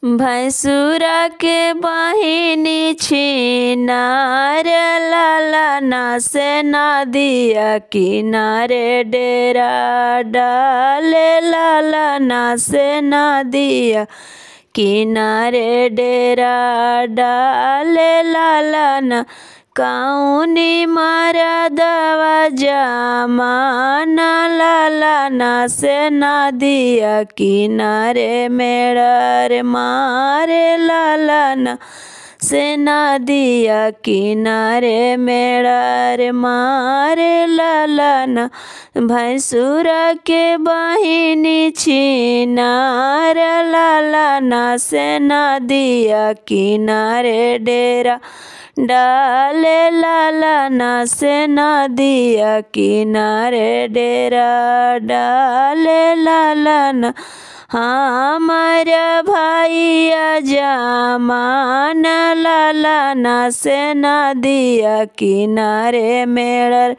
भैंसुरा के बहिनी छिनार लाला ना से नदिया किनारे डेरा डाले लाला ना से नदिया किनारे डेरा डाले लाला ना कौनी मरदवा जमाना लाला ना से नदिया किनारे मेड़र मारे लाला ना से नदिया किनारे मेड़र मारे लाला ना भैंसुरा के बहिनी छिनार लाला ना से नदिया किनारे डेरा डाले लाला ना से नदिया किनारे डेरा डाले लाला ना हमार भैया जमाना लाला ना से नदिया किनारे मेड़र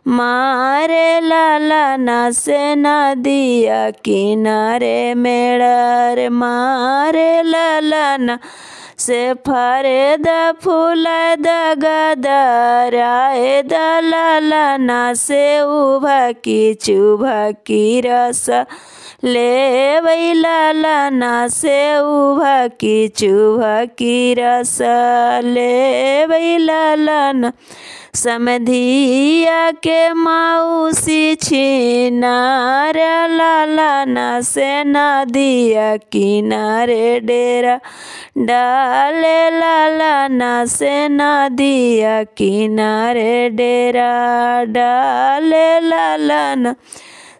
मारे लाला ना से नदिया किनारे मेड़र मारे लाला ना से फरे द फूल द गदराए the लाला ना से उभा की चुभा की रस ले लाला ना से उभा की चुभा की रस ले लाला ना समधिया के मौसी छिनार लाला ना से नदिया किनारे डेरा डाले लाला ना से नदिया किनारे डेरा डाले लाला ना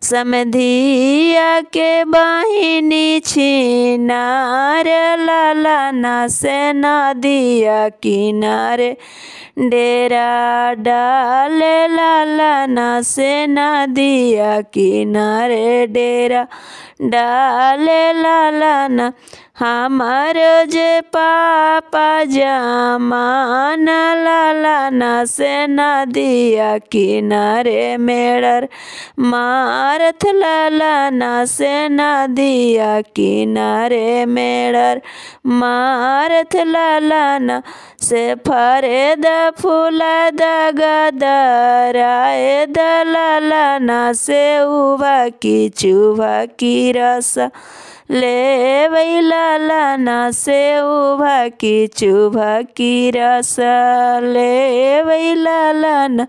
समधिया के बहिनी छिनार लाला ना से नदिया किनारे डेरा डाले लाला ना से नदिया किनारे डेरा डाले लाला ना हमार जे पापा जमाना लाला ना से नदिया किनारे मेड़र मारथ लाला ना से नदिया किनारे मेड़र मारथ लाला ना से फरे द फूल द गदराए the लाला ना से उभा की चुभा की रस ले लाला ना से उभा की चुभा की रस ले लाला ना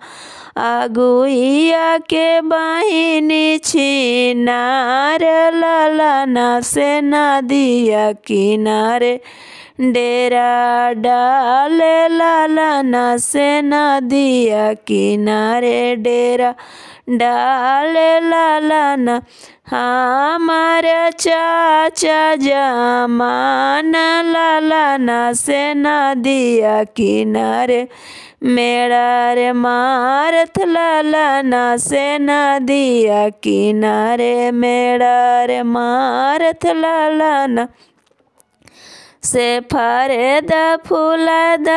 अगुइया के बहिनी छिनार लाला ना से नदिया किनारे डेरा डाले लाला ना से नदिया किनारे डेरा डाले लाला ना हमार चाचा जमाना लाला ना से नदिया किनारे मेड़र मारथ लाला ना से नदिया किनारे मेड़र मारथ लाला ना से फरे द फूल द।